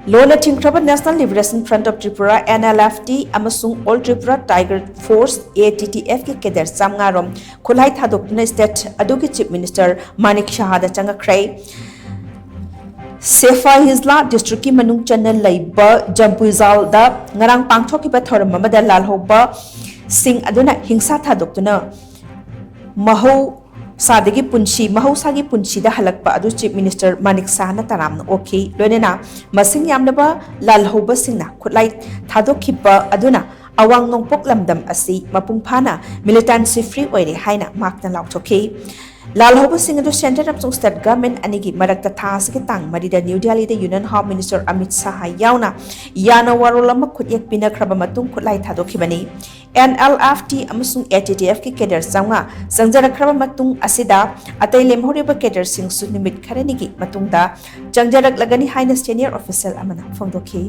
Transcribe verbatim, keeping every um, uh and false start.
ꯂꯣꯟꯅ ꯊꯤꯡꯈ꯭ꯔꯕ National Liberation Front of Tripura, N L F T, ꯑꯃꯁꯨꯡ All Tripura Tiger Force, A T T F ꯀꯤ cadre ꯆꯥꯝꯃꯉꯥ ꯔꯣꯝ ꯈꯨꯠꯂꯥꯏ ꯊꯥꯗꯣꯛꯇꯨꯅ state ꯑꯗꯨꯒꯤ Chief Minister ꯃꯥꯅꯤꯛ ꯁꯍꯥꯗ ꯆꯪꯉꯛꯈ꯭ꯔꯦ꯫ ꯁꯦꯐꯥ ꯍꯤꯖꯂꯥ district ꯀꯤ ꯃꯅꯨꯡ ꯆꯟꯅ ꯂꯩꯕ ꯖꯝꯄꯨꯏꯖꯥꯜꯗ ꯉꯔꯥꯡ ꯄꯥꯡꯊꯣꯛꯈꯤꯕ ꯊꯧꯔꯝ ꯑꯃꯗ ꯂꯥꯜꯍꯧꯕꯁꯤꯡ ꯑꯗꯨꯅ ꯍꯤꯡꯁꯥ ꯊꯥꯗꯣꯛꯇꯨꯅ ꯃꯍꯧ ꯁꯥꯗꯒꯤ ꯄꯨꯟꯁꯤ, ꯃꯍꯧꯁꯥꯒꯤ ꯄꯨꯟꯁꯤꯗ ꯍꯜꯂꯛꯄ ꯑꯗꯨ Chief Minister ꯃꯥꯅꯤꯛ ꯁꯍꯥꯅ ꯇꯔꯥꯝꯅ ꯑꯣꯛꯈꯤ꯫ ꯂꯣꯏꯅꯅ ꯃꯁꯤꯡ ꯌꯥꯝꯂꯕ ꯂꯥꯜꯍꯧꯕꯁꯤꯡꯅ ꯈꯨꯠꯂꯥꯏ ꯊꯥꯗꯣꯛꯈꯤꯕ ꯑꯗꯨꯅ ꯑꯋꯥꯡ ꯅꯣꯡꯄꯣꯛ ꯂꯝꯗꯝ ꯑꯁꯤ ꯃꯄꯨꯡ ꯐꯥꯅ militancy free ꯑꯣꯏꯔꯦ ꯍꯥꯏꯅ ꯃꯍꯥꯛꯅ ꯂꯥꯎꯊꯣꯛꯈꯤ꯫ ꯂꯥꯜꯍꯧꯕꯁꯤꯡ ꯑꯗꯨ centre ꯑꯃꯁꯨꯡ state government ꯑꯅꯤꯒꯤ ꯃꯔꯛꯇ ꯊꯥ ꯑꯁꯤꯒꯤ ꯇꯥꯡ ꯃꯔꯤꯗ ꯅ꯭ꯌꯨ ꯗꯦꯜꯂꯤꯗ Union Home Minister ꯑꯃꯤꯠ ꯁꯍꯥ ꯌꯥꯎꯅ ꯌꯥꯅ ꯋꯥꯔꯣꯜ ꯑꯃ ꯈꯨꯠꯌꯦꯛ ꯄꯤꯅꯈ꯭ꯔꯕ ꯃꯇꯨꯡ ꯈꯨꯠꯂꯥꯏ ꯊꯥꯗꯣꯛꯈꯤꯕꯅꯤ꯫ N L F T ꯑꯃꯁꯨꯡ A T T F ꯀꯤ cadre ꯆꯥꯝꯃꯉꯥ ꯆꯪꯖꯔꯛꯈ꯭ꯔꯕ ꯃꯇꯨꯡ ꯑꯁꯤꯗ ꯑꯇꯩ ꯂꯦꯝꯍꯧꯔꯤꯕ cadreꯁꯤꯡꯁꯨ ꯅꯨꯃꯤꯠ ꯈꯔꯅꯤꯒꯤ ꯃꯇꯨꯡꯗ ꯆꯪꯖꯔꯛꯂꯒꯅꯤ ꯍꯥꯏꯅ senior official ꯑꯃꯅ ꯐꯣꯡꯗꯣꯛꯈꯤ꯫